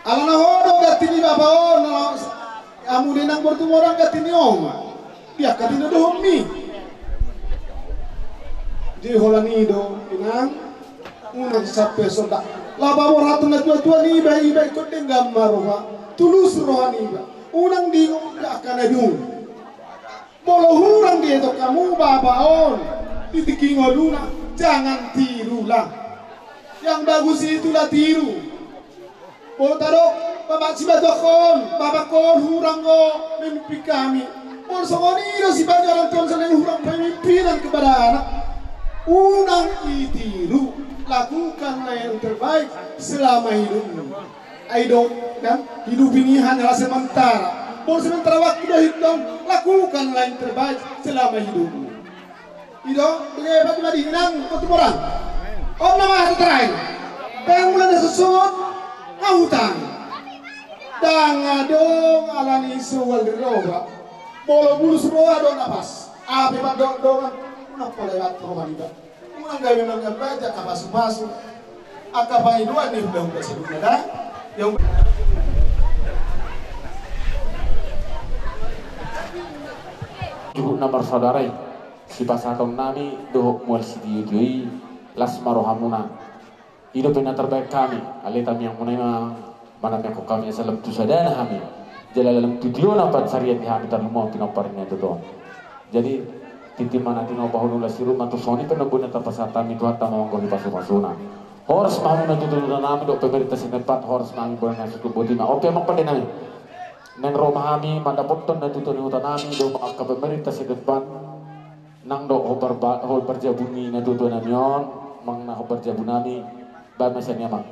Alana ho do ganti ni bapa on, na hamu do inang boru Tumorang ganti ni oma. Dia katino dohonmi. Jadi holan i do inang, unang sampe sonda. Laho paborhathon natua-tua niba, iba ingkon denggan ma roha, tulus roha niba. Unang diingot angka na dung. Molo hurang dietok hamu bapa on di tingki ngoluna, jangan tirulah. Yang bagus itulah tiru. Molo tadok, bapak sibatuangkon, bapangkon hurang do memimpin hami. Molo songon i do sibaen ni orang tua, misalna hurang pemimpinan kepada anak, unang itiru, lakukanlah yang terbaik selama hidupmu. Ai do, kan? Hidup ini hanyalah sementara. Baru sementara waktu do hidup, lakukan yang terbaik selama hidupmu. I do, bege pat ma di inang, Situmorang. On nama hata terakhir. Pengula na susun, ngahutang. Dang adong alani sual di roba. Molo bulus roha do na pas. Ape pat do, do kan? Napa lewat roha di ba. Unang gabe mangambaja angka pasu-pasu. Angka pangidoan ni hulahula saluhutna da. Yang suhut na marsaudara i, sipasahaton nami dohot mual sitio-tio i, las ma rohamuna. I dope na tarbaen hami, alai tamiang muna i ma manamiangkon hami asa lam tu sadana hami. Jala lam tu tiona pansarian di hami tarlumobi pinompar ni na tuatua on. Jadi, tintin ma na tinopa, hula-hula siruma, tung songon i pe na boi na tapasahat hami Tuhanta manggohi pasu-pasuna. Horas ma hamu na tuatua nami dohot pemerintah sian na empat, horas ma hami bona na sutu boti ma. Oke, amang pande nami. Naeng ro ma hami mandapothon na tuatua ni huta nami dohot angka pemerintah sian na empat. Nang dohot hombar ba-, hombar jabu ni na tuatua nami on, manang na hombar jabu nami, baen ma sian i amang.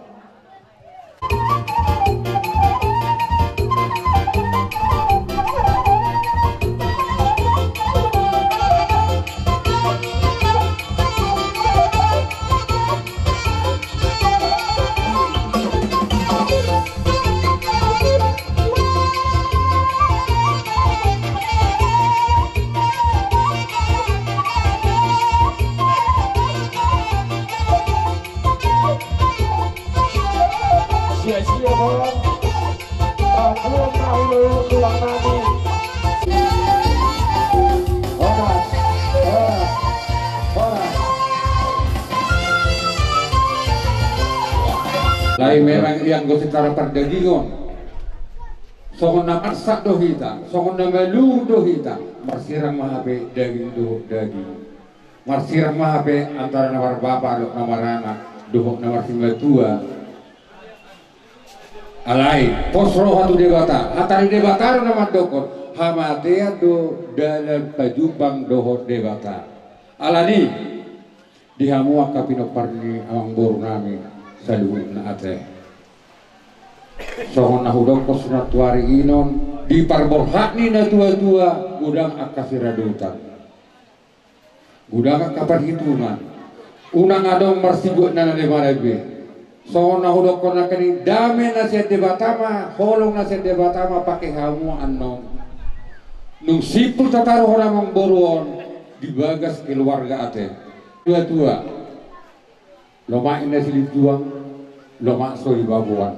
Sia-sia, Bang. Pakuan tahu lo tulang nami. Horas, horas, horas. Alai memang ianggo secara pardagingon. Songon na marsak do hita, songon na malur do hita, marsirang ma hape daging dohot daging. Marsirang ma hape antara na marbapa dohot na maranak, dohot na marsimatua. Alai, pos roha tu Debata, hata ni Debata do na mandokkon, hamatean do dalan pajumpang dohot Debata. Alani, di hamu angka pinompar ni amangboru nami saluhutna ate. Songon na hudokkon sonang tu ari inon, di parborhat ni na tuatua, godang angka siradotan. Godang angka parhitungan. Unang adong marsibuat na na debata be. Songon na hudokkon nangkin i, dame na sian Debata ma, holong na sian Debata ma pake hamu annon. Nung simpul tataruhon amangboru on di bagas keluarga ate. Tuatua. Lomak inna silinjuang, lomak so dibaboan.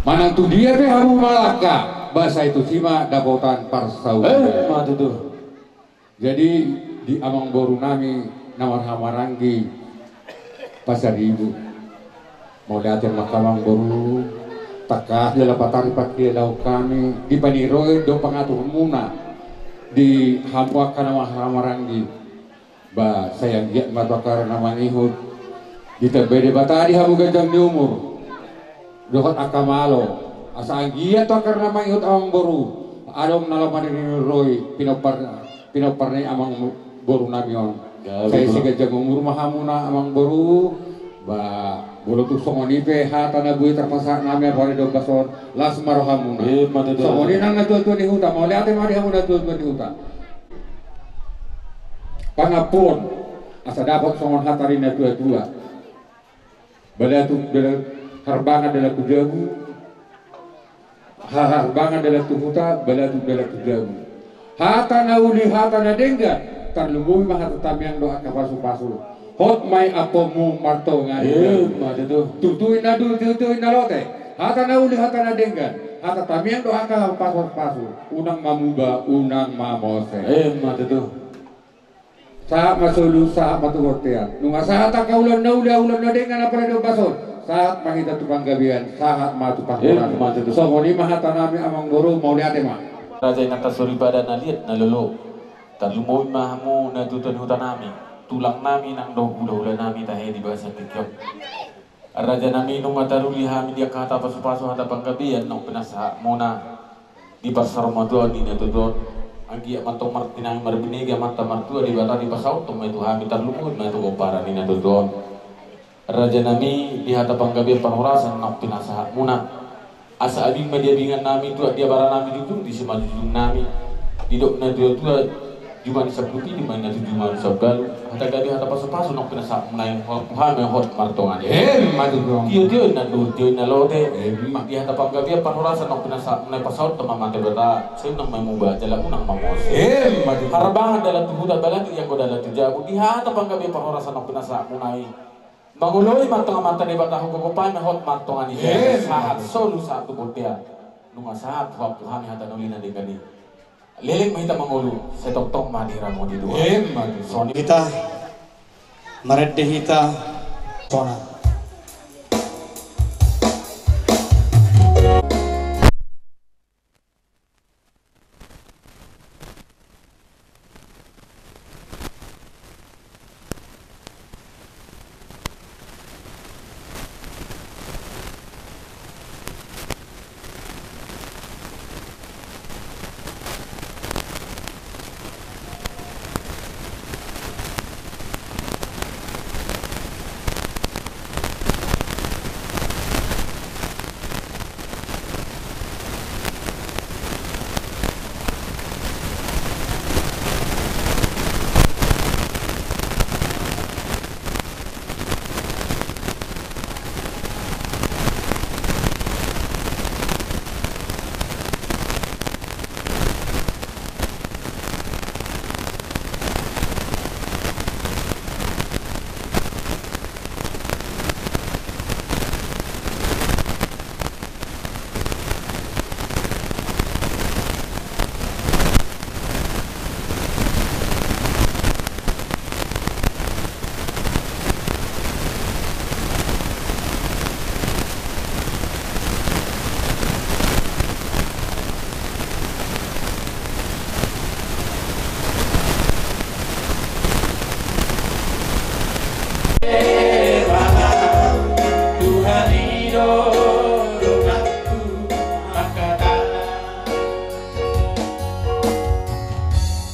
Manang tu dia pe hamu mangalangka, ba sai tusi ma dapotan parsaulian. Emma tutu. Jadi, di amangboru nami na marhahamaranggi Pasaribu. Mauliate ma amangboru, tangkas jala patar dipangkilalaon hami, dipaniroi do pangaturmuna di hamu angka na marhahamaranggi. Ba sai anggiat ma tu angka na mangihut, ditambai Debata di hamu ganjang ni umur dohot angka malo, asa anggiat tu angka na mangihut amangboru, adong na laho maniroi pinompar, pinompar ni amangboru nami on. Sai siganjang umur ma hamuna amangboru. Ba molo tung songon i pe hata na boi tarpasahat nami apala di ombas on, las ma rohamuna. Songon i nang na tuatua ni huta, mauliate ma di hamu na tuatua ni huta. Pangampuon, asa dapot songon hata ni na tuatua. Balatu, balatu, harbangan dalan tu jabu. Haharbangan dalan tu huta, balatu dalan tu jabu. Hata na uli, hata na denggan, tarlumobi ma hata tamiang dohot angka pasupasu. Hot ma i ampuonmu martonga ni jabu. Emma tutu. Tutu inna dulu, tutu inna lote. Hata na uli, hata na denggan, hata tamiang dohot angka pasupasu. Unang mamuba, unang mamose. Emma tutu. Sahat ma solu, sahat ma tu bontean. Nunga sahat angka ulaon na uli, ulaon na denggan apala di ombas on, sahat ma hita tu panggabean, sahat ma tu pangkolan. Emma tutu. Songon i ma hata nami amangboru, mauliate ma. Raja inanta soripada na liat na lolo. Tarlumobi ma hamu na tuatua ni huta nami, tulang nami nang dohot hulahula nami tahe di bagasan tingki on. Raja nami, nunga taruli hami di angka hata pasupasu, hata panggabean naung pinasahatmuna di parsaurmatuaon ni na tuatua on. Anggiat ma antong martinangi marbinege Amanta Martua Debata, dipasauthon ma i tu hami, tarlumobi ma i tu pomparan ni na tuatua on. Raja nami, di hata panggabean parhorasan naung pinasahatmuna. Asa abing ma di abingan nami, tuat di abara nami, junjung di simanjujung nami. Didok na tua-tua, juma ni saputi, juma ni na tuju, juma ni sabalu. Hata gabe, hata pasu-pasu naung pinasahatmuna i, hot hami hot martonga ni. Emma tutu. Tio-tio na dur, tio na lote. Emma. Di hata panggabean parhorasan naung pinasahatmuna i, pasaut ma mate bata. Sai unang ma muba, jala unang ma mose. Emma tutu. Harbangan dalan tu huta, balangit ianggo dalan tu jabu. Di hata panggabean parhorasan naung pinasahatmuna i, mangoloi ma tonga mata Debata, hugogo pame hot ma tonga ni. Emma. Sahat solu sahat tu bontean. Nunga sahat huampu hami hata na uli na denggan i. Leleng ma hita mangolu, sai tongtong ma diramoti Tuhan. Emma tutu. Songon i. Hita marende hita sona.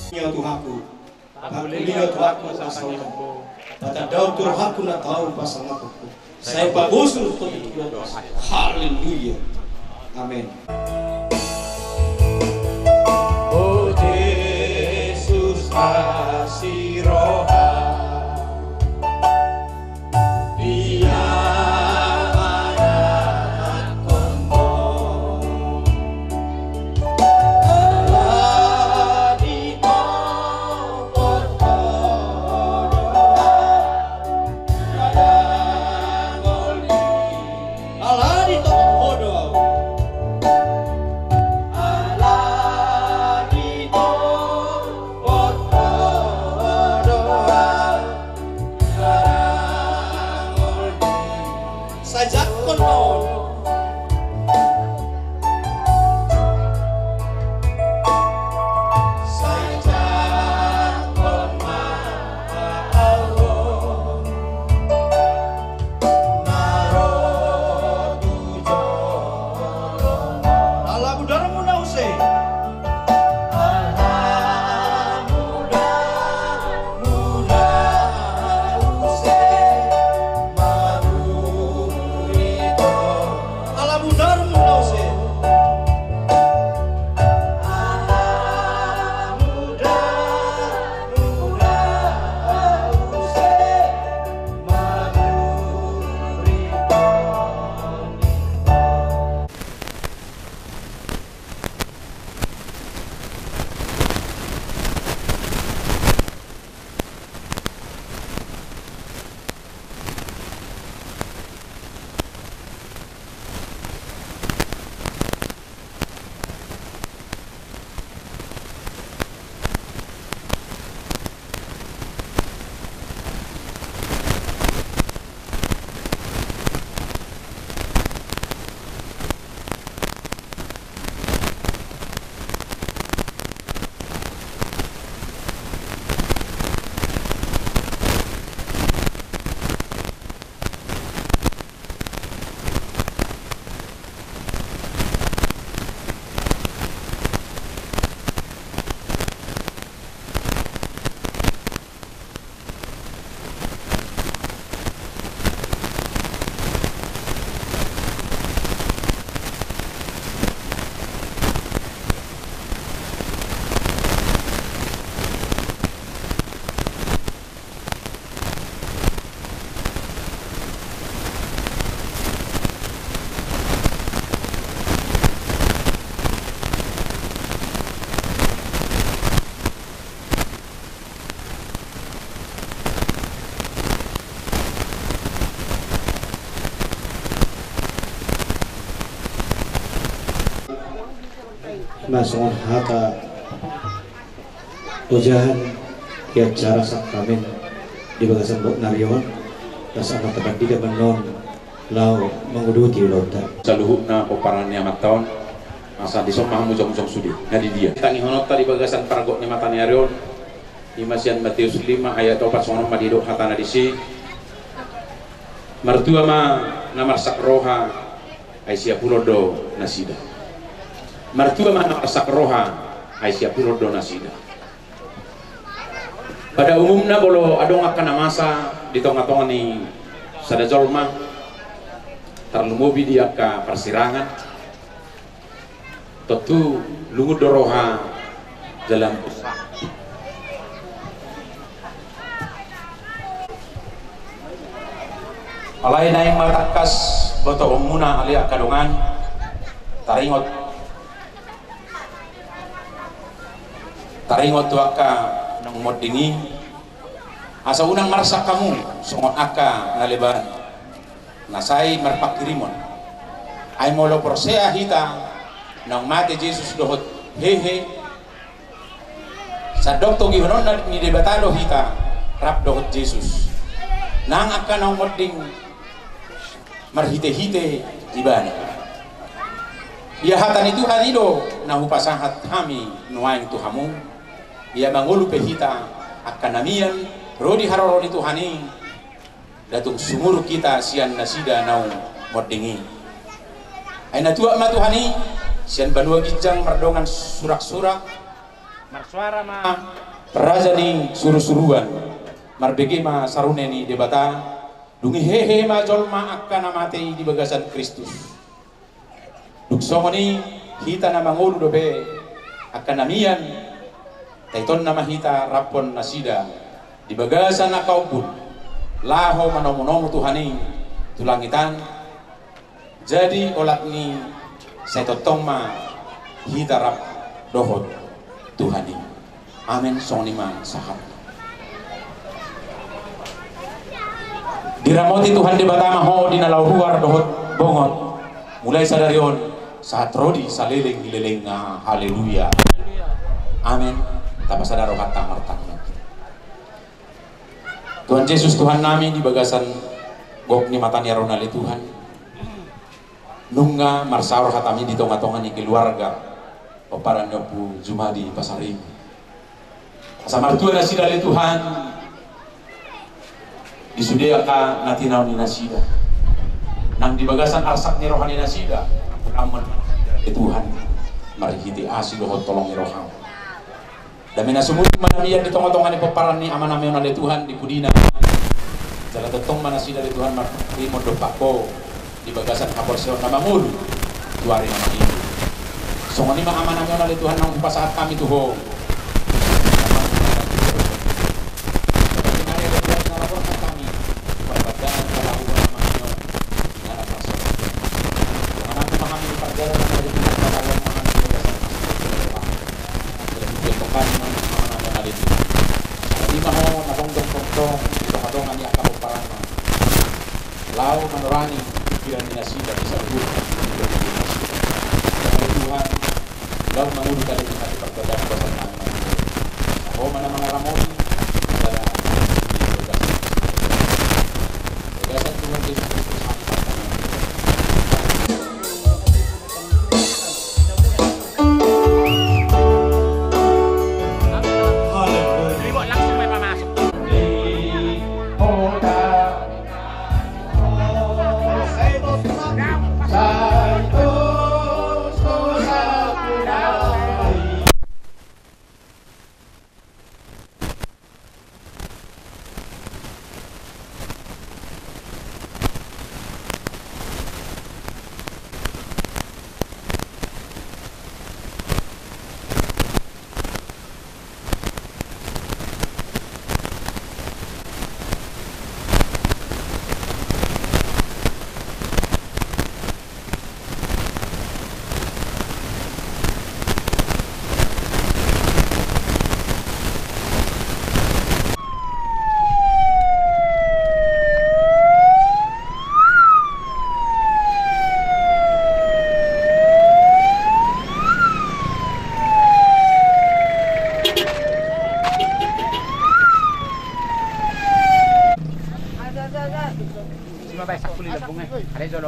Ia Tuhanku, pangulihon tu aku asa unang, patandaon tu rohangku na tau pasangaponku. Sai pabosur tu Tuhan. Haleluya. Amen. O Jesus, asi roha. Dia manangkon ho. Ala ditopot ho do au, ala ditopot ho do au. Masuk hata ojahan di acara sakramen di bagasan bulan on, las anak tebak di depan non lau manguduti ulonta. Saluhutna pomparan ni amanta on, asa dison ma hamu jongjong sude. Nga di dia tangihononta di bagasan pargok ni mata ni ari on, ima sian Mateus lima ayat opat, songon on ma didok hatana disi. Martua ma na marsak roha, ai siapulon do nasida. Martua ma na marsak roha, ai siapulon do nasida. Pada umumna molo adong angka na masa di tonga-tonga ni sada jolma, tarlumobi di angka parsirangan, tontu lungun do roha jala. Alai naeng ma tangkas botohonmuna ale angka dongan, taringot, taringot tu angka naung monding i, asa unang marsak hamu songon angka na leban na sai marpanghirimon. Ai molo porsea hita naung mate Jesus dohot hehe, sandok togihononna ni Debata do hita rap dohot Jesus. Nang angka naung monding marhite-hite Ibana. Ia hata ni Tuhan i do na hupasahat hami nuaeng tu hamu. Ia mangolu pe hita angka na mian ro di haroro ni Tuhan i, ndang tung sumurung hita sian nasida naung monding i. Ai natuat ma Tuhan i sian banua ginjang mardongan surak-surak, marsoara ma raja ni suru-suruan, marbege ma sarune ni Debata, dung i hehe ma jolma angka na mate i di bagasan Kristus. Dung songon i hita na mangolu dope angka na mian, taitonna ma hita raphon nasida di bagasan angka ombun, laho manomu-nomu Tuhan i tu langit an. Jadi olat ni sai tongtong ma hita rap dohot Tuhan i. Amen, songon i ma sahat. Diramoti Tuhan Debata ma ho di na laho ruar dohot bongot, mulai sadari on sahat ro di saleleng ni lelengna. Haleluya. Amen. Tapasada rohanta martangiang. Tuhan Jesus, Tuhan nami, di bagasan gok ni mata ni ari on ale Tuhan, nunga marsaor hatami di tonga-tonga ni keluarga pomparan ni Ompu Jumadi Pasaribu. Asa martua nasida ale Tuhan di sude angka na tinaon ni nasida, nang di bagasan arsak ni roha ni nasida, amon ale Tuhan, marhite asi dohot holong ni roham. Dame na sumurung ma na mian di tonga-tonga ni pomparan ni amanami on ale Tuhan di pudina. Jala tongtong ma nasida ale Tuhan marhite dompak ho di bagasan haporseaon na mangolu tu ari na mangolu. Songon i ma amanami on ale Tuhan naung hupasahat hami tu ho. Ima ho na tongtong-tongtong di tonga-tonga ni angka pomparanna, laho manurangi pikiran ni nasida di saluhut. Tuhan, laho mangulu tali di hati pargagahan kuasa Tuhan. Ho ma na mangaramoti. Bagasan Tuhan Jesus Kristus.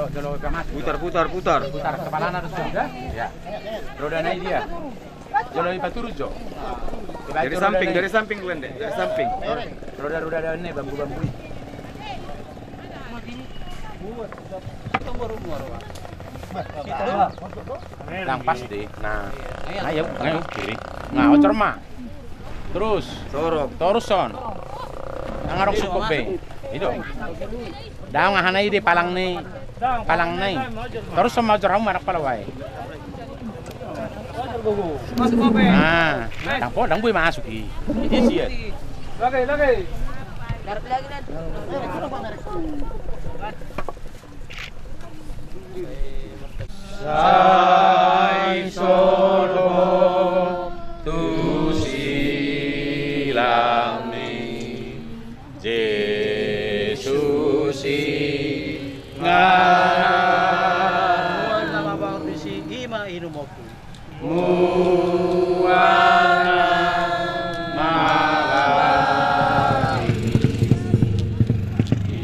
Putar, putar, putar. Putar, kepalana harus sudah. Ya. Roda naik dia. Jolo dipaturut jo. Dari samping, dari samping, Glenn, deh. Dari samping. Roda-roda dan ini bambu-bambu. Yang pas deh. Nah, nah, ya, nah, kiri. Nah, ocor ma. Terus. Torop. Torus on. Nang arok sukop be. Ido. Daong aha na i de palang ni. Palang na i. Torus on ma ojor hamu manang pala wae. Nah, dang po, dang boi masuk i. Ini siat. Lagi, lagi. Sai sohot tu silangni Jesus i ngana. Mual na mabaptis i, i ma inumon. Mual na mabaptis i, i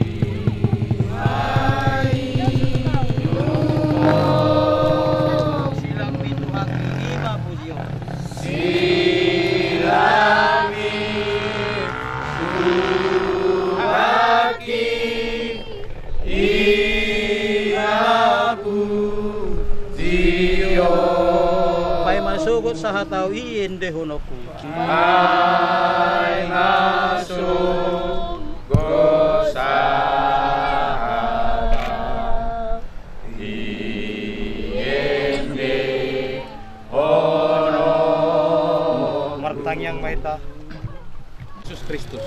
ma inumon. Silangmi Tuhan i, i ma pujion. Silangmi Tuhan i, i ma pujion. Paima sogot sahat au i endehononku. Paima sogot sahat au i endehononku. Martangiang ma hita. Jesus Kristus.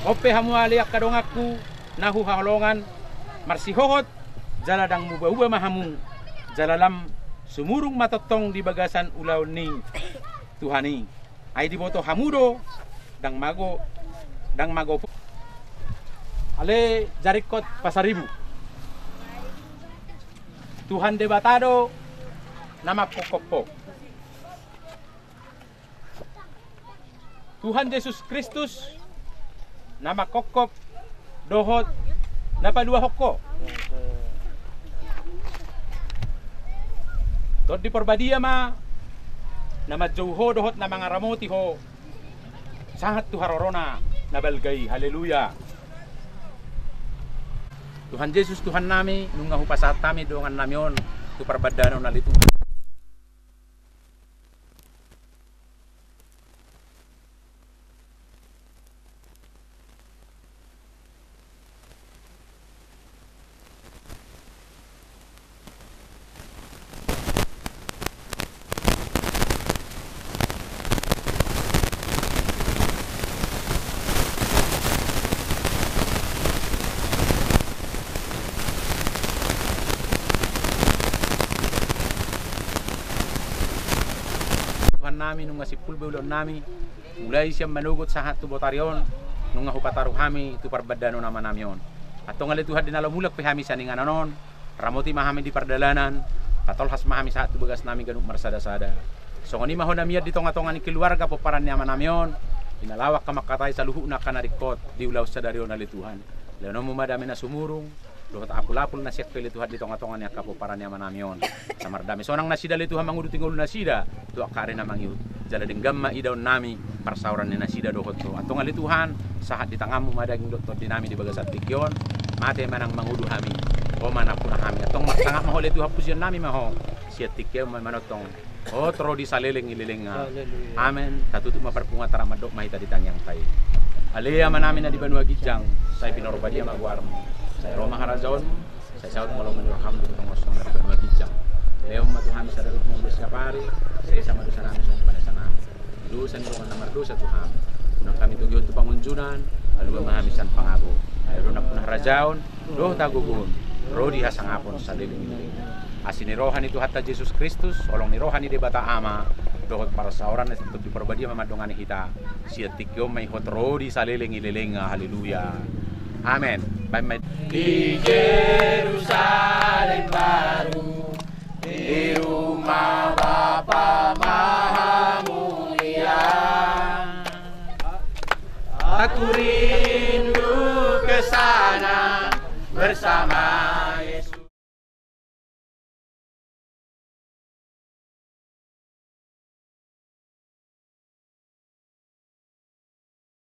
On pe hamu ale angka donganku na huhaholongan, marsihohot jala dang muba-uba ma hamu, jala lam sumurung ma tongtong di bagasan ulaon ni Tuhan i. Ai diboto hamu do, dang mago, dang mago. Ale jaringkot Pasaribu. Tuhan Debata do na mangkophop ho. Tuhan Jesus Kristus na mangkophop dohot na paluahon ho. Tondi Parbadia ma na manjou ho dohot na mangaramoti ho sahat tu harorona na balga i. Haleluya. Tuhan Jesus, Tuhannami, nunga hupasahat hami dongannami on tu parbandanon ale Tuhan. Tuhannami, nunga simpul be ulaonnami, mulai sian manogot sahat tu botari on, nunga hupataru hami tu parbandanon amanami on. Antong ale Tuhan, di na laho mulak pe hami sian inganan on, ramoti ma hami di pardalanan, patolhas ma hami sahat tu bagasnami ganup marsada-sada. Songon i ma ho na mian di tonga-tonga ni keluarga pomparan ni amanami on, di na laho angka mangkatai saluhutna angka na ringkot di ulaon sadari on ale Tuhan. Lehononmu ma dame na sumurung dohot apul-apul na sian ho ale Tuhan di tonga-tonga ni angka pomparan ni amanami on. Asa mardame sonang nasida ale Tuhan manguduti ngolunasida tu angka ari na mangihut. Jala denggan ma idaonnami parsaoran ni nasida dohot ho. Antong ale Tuhan, sahat di tanganmu ma daging dohot tondinami di bagasan tingki on. Mate manang mangudu hami, ho ma nampuna hami. Antong marsangap ma ho ale Tuhan, pujionnami ma ho. Sian tingki on ma manongtong hot ro di saleleng ni lelengna. Haleluya. Amen. Tatutup ma parpunguanta, rap mandok ma hita di tangiangta i. Ale Amanami na di banua ginjang, sai pinarbadia ma goarmu. Sai ro ma harajaonmu, sai saut ma lomo ni roham di tonga songon na di banua ginjang. Lehon ma tu hami sadari on hangoluan siapari, sesa ma dosanami songon panesanami di dosa ni dongan na mardosa tu hami. Unang hami togihon tu pangunjunan, palua ma hami sian pangago. Ai ro nampuna harajaon dohot hagogoon, ro di hasangapon saleleng ni lelengna. Asi ni roha ni Tuhanta Jesus Kristus, holong ni roha ni Debata Ama, dohot parsaoran ni Tondi Parbadia ma mandongani hita sian tingki on ma i hot ro di saleleng ni lelengna. Haleluya. Amen. Baen ma i. Di Jerusalem Baru, di rumah Bapa Maha Mulia. Aku rindu ke sana bersama